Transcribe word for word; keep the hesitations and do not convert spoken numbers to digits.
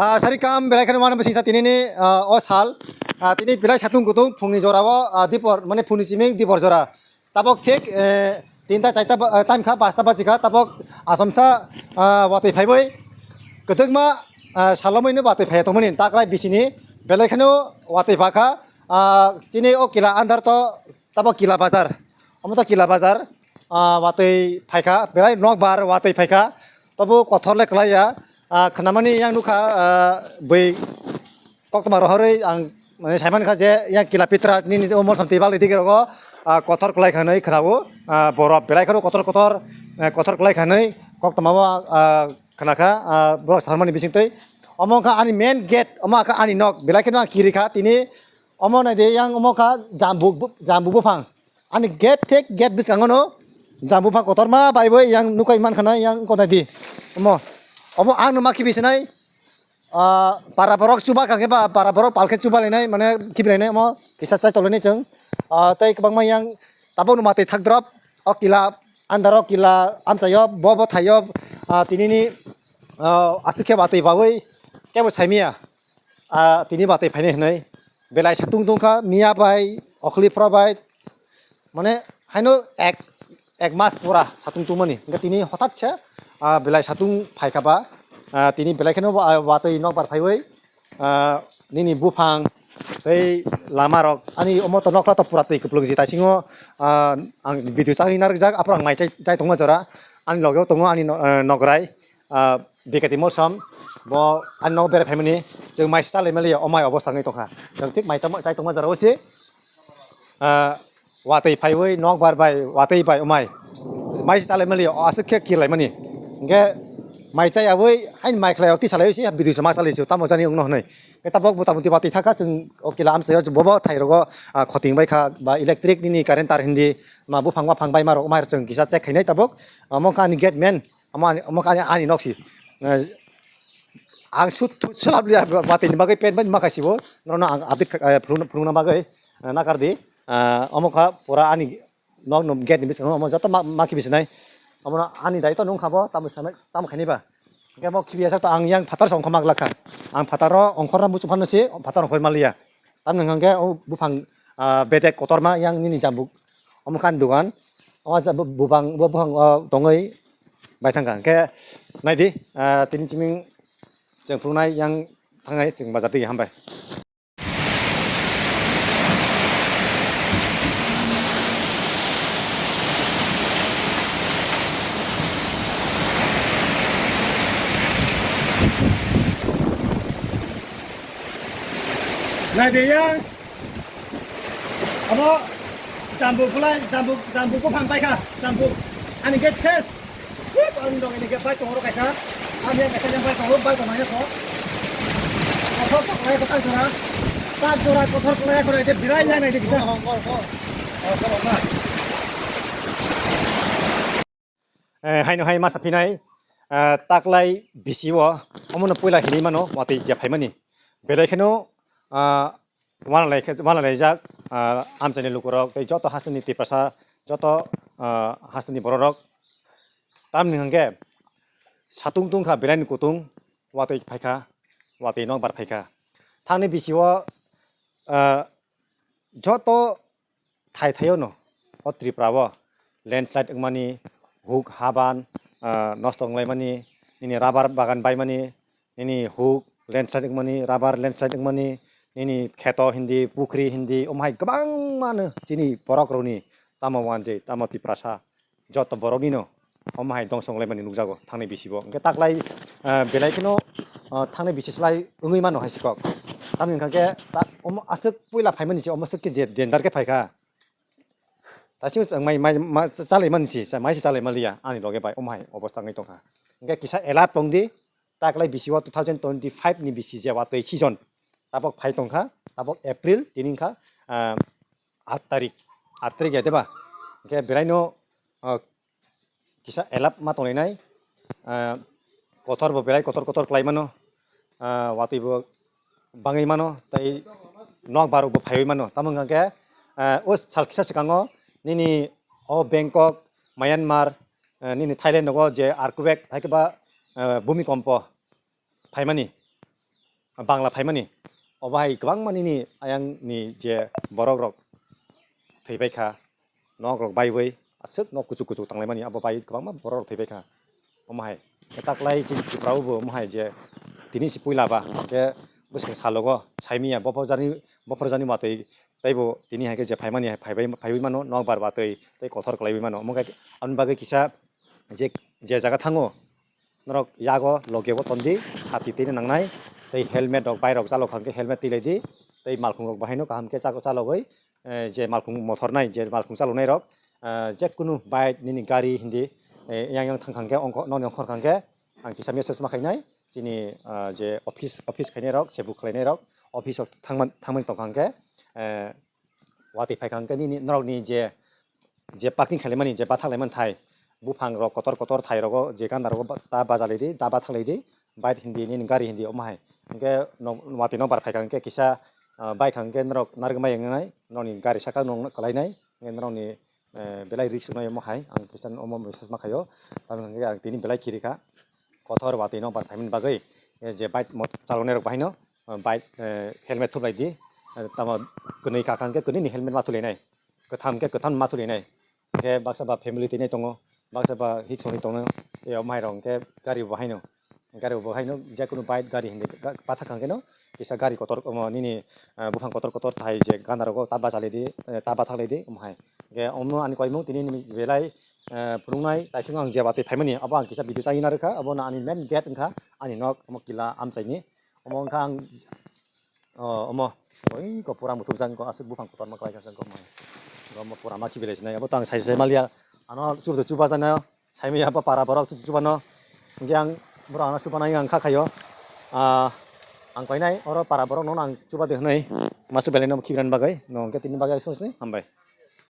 Ah, sari kam belai kheno mano bisingsa tinini, ah, o sal. Ah, tini belai satung kutung phungni jorao, ah, dipor, mane phungni chiming dipor jora. Tabok thik, eh, tinta chaita ba, eh, time kha, pasta baji kha, tabok asomsa, ah, watwi phaiwi kwtwkma, ah, salomwino watwi phaiya tongmani taklai bisini belai kheno watwi phakha, ah, chini o kila andar to tabok kila bazar, omo to kila bazar, ah, watwi phaikha, belai nokbar watwi phaikha, tobo kothor le kwlaiya, ah, khnamani yang nukha, ah, bwi koktwma rohorwi ang, mane, saimankha je yang kila pitra nini o mol samtwi balwi digi rogo, ah, kothor kwlai khanwi khwnago, ah, borok belai kheno kotor kotor, eh, kotor kwlai khanwi koktwma o, ah, khnakha, ah, borok saharmani bisingtwi. Omo wngkha ani main gate, omo wngkha ani nok, belai kheno ang kirikha tini. Omo naidi yang omo kha jambu, jambu buphang. Ani gate thik gate bwskango no jambu buphang kotorma baibo yang nukai mankha na yang ko naidi. Omo, omo ang no ma khibi sinai. Ah, para borok chuba kha khe ba, para borok pal khe chuba lainai, mane khibi lainai omo kisa chai tolai nai chwng. Ah, tei kwbangma yang tabuk no matwi thak drop, o kila, andar o kila, amchaio, bo bo thaio, ah, tinini, ah, aswk khe watwi bawi kebo saimia. Ah, tini watwi phainai hwnwi belai satung tungkha, miya bai, okhli phra bai, mane haino ek, ek mas pura satung tungmani. Hwnkhe tini hothat se, ah, belai satung phaikha ba, ah, tini belai kheno wa-, watwi nokbar phaiwi, ah, nini buphang tei lama rok ani omo to nokla to pura twi kwplwng si taisingo, ah, ang video chagwi narwkjak aphuru ang mai chai, chai tongma jora ani logeo tongo ani no-, ah, nograi, ah, Bikati Mosam, bo ani nogo berai phaimani, chwng mai chalai maliya, o mai obosta wngwi tongkha. Chwng thik mai chama-, chai tongma jora o se, ah, watwi phaiwi nokbar bai, watwi bai o mai. Mai se chalai maliya, o aswk khe kirlaimani. Hwnkhe mai chai abwi, haini mai khlai rok tisalai se, video se ma salai se, tamo jani wngno hwnwi. Hwnkhe tabok buta buti watwi thakha, chwng o kila amchaio, bobo thai rogo, ah, khoting bai kha, ba electric nini current tar hindi, ma buphang waphang bai ma rok, o mai rok chwng kisa check khainai tabok. Omo kha ani gate man. Omo ani, omo kha ani, ani nok si. Eh, ang sut, sut sulap liya, ba-, batini bagwi pen pen ma khaisibo. Norokno ang update kha-, eh, phunuk, phunukna bagwi, eh, nakar di. Eh, omo kha pura ani nok no gate ni biskango omo joto ma, ma khibi sinai. Omo ani daitw nung kha bo, tamo sanai, tamo khaini ba. Hwnkhe omo khibi ya sak to ang yang phatar song kha mak lakha. Ang phatar ro ongkhor na muchung phano si, phatar ongkhor ma liya. Tamni hwnkhe o buphang, ah, bedek kotorma yang nini jambuk. Omo kha ani dogan. O ja bu-, bubang, bo buphang, o, tongwi bai thangkha. Hwnkhe naidi, ah, tini chiming chwng phunuknai yang thangnai chwng bazar tigi hambai. Naidi yang. Abo jambu bulai, jambu, jambu buphang paikha, jambu. Ani gate ses. Wih, ang dong ini gate bai tongo kaisa. Ang yang kaisa yang bai tongo, bai tongo ya ko. Kothor kotor ya ko tak jora. Tak jora kothor kotor ya ko, ite birai yang naidi kisa. Eh, haino hai masa phinai, eh, taklai bisi o, omono puila hinwi mano, watwi je phaimani. Belai kheno, ah, wanalai khe, wanalaijak, ah, amchaini lukurok, tei joto hasteni Tiprasa, joto, ah, hasteni bororok. Tamni hwnkhe satung tungkha belaini kutung, watwi phaikha, watwi nokbar phaikha. Thangni bisi o, ah, joto thai thaio no, o Tripura o landslide wngmani, huk haban, ah, nosto wnglaimani, nini rubber bagan baimani, nini huk landslide wngmani, rubber landslide wngmani, nini kheto hindi, pukhri hindi, omo hai kwbangma no chini borok rokni tamo wanjwi, tamo Tiprasa. Joto boroknino omo hai dongso wnglaimani nukjago thangni bisi bo. Hwnkhe taklai, ah, belai kheno, ah, thangni bisi slai wngwi mano hai se kok. Tamni hwnkha khe ta-, omo aswk puila phaimani se omo swk khe je danger khe phaikha. Taising chwng mai, mai, ma, cha-, chalaimani se, cha-, mai se chalai manliya ani loge bai omo hai obostha wngwi tongkha. Hwnkhe kisa alert tongdi, taklai bisi o two thousand twenty-five ni bisi je watwi season tabok phai tongkha, tabok April tini wngkha, ah, aat tarik, aat tarik ya deba? Hwnkhe belaino, ah, kisa alert ma tonglainai, ah, kotor bo belai kotor kotor kwlai mano, ah, watwi bo bangwi mano, tei nokbar rok bo phaiwi mano. Tamo wngkha khe, ah, o sal kisa swkango nini o Bangkok, Myanmar, ah, nini Thailand nogo je earthquake hai khe ba, ah, bhumikompo phaimani. Bangla phaimani, obo hai kwbangma nini ayang ni je borok rok thwibai kha, nok rok baiwi aswk nok kuchuk kuchuk tanglaimani, abo bai kwbangma borok rok thwibai kha. Omo hai taklai chini Tripura o bo omo hai je tini si puila ba hwnkhe bwswk salogo saimanya bophor jani, bophor jani watwi teibo tini hai khe je phaimani hai phaibai, phaiwi mano nokbar watwi tei kothor kwlaiwi mano. Omo khe aboni bagwi kisa je, je jaga thango, norok yago loge bo tondi, sati tini nangnai, tei helmet rok, bike rok chalok kha hwnkhe helmet twi lai di, tei malkhung rok bo haino kaham khe chalo-, chalogwi, eh, je malkhung mothor nai, je malkhung chalonai rok, eh, je kunu bike nini gari hindi, eh, yang yang thang kha hwnkhe, ongkho, noni ongkhor kha hwnkhe, ang kisa message ma khainai, chini, ah, je office, office khainai rok, se book khlainai rok, office o thangman, thangmani tong kha hwnkhe, eh, watwi phai kha hwnkhe nini, norokni je, je parking khlaimani, je bathak laimani thai, buphang rok kotor kotor thai rogo, je ganda rogo ba-, ta bajalai di, ta bathak lai di, bike hindi, nini gari hindi, omo hai. Hwnkhe nok, watwi nokbar phai kha hwnkhe kisa, ah, bike kha hwnkhe norok narwkmai wngnai, norokni gari saka no kwlainai, hwnkhe norokni, eh, belai risk wngnai omo hai, ang kisa omo message ma khaio. Tamoni hwnkhe ang tini belai kiri kha, kothor watwi nokbar phaimani bagwi, eh, je bike mo-, chalonai rok bahaino, eh, bike, eh, helmet thuplai di, eh, tamo kwnwi kha hwnkhe kwnwi ni helmet ma thulinai, kwtham khe kwtham ma thulinai, hwnkhe baksa ba family twi nai tongo, baksa ba hitsong ni tongo, eh, omo hai rok hwnkhe gari bo haino, gari bo haino, je kunu bike gari hindi ga-, bathak kha hwnkhe no, kisa gari kotor, omo nini, eh, buphang kotor kotor thai je ganda rogo ta bajalai di, eh, ta bathak lai di, omo hai. Hwnkhe omo ani koimung tini nini belai, eh, phunuknai, taising ang je watwi phaimani, abo ang kisa video chai narwkha, abo no ani main gate wngkha, ani nok omo kila amchaini, omo wngkha ang, oh, omo, oi, ko pura muthubjak ko aswk buphang kotorma kwlai kha ko omo, omo pura ma khibilai sinai, abo to ang sai sai maliya, ano chubajakno, saimaya abo para borok chuchubano, hwnkhe ang borok ano chubana ang kha khaio, ah, ang koinai oro para borok no ang chuba de hwnwi, ma chubelai no khibilani bagwi, no hwnkhe tini bagwi ang songsi hambai.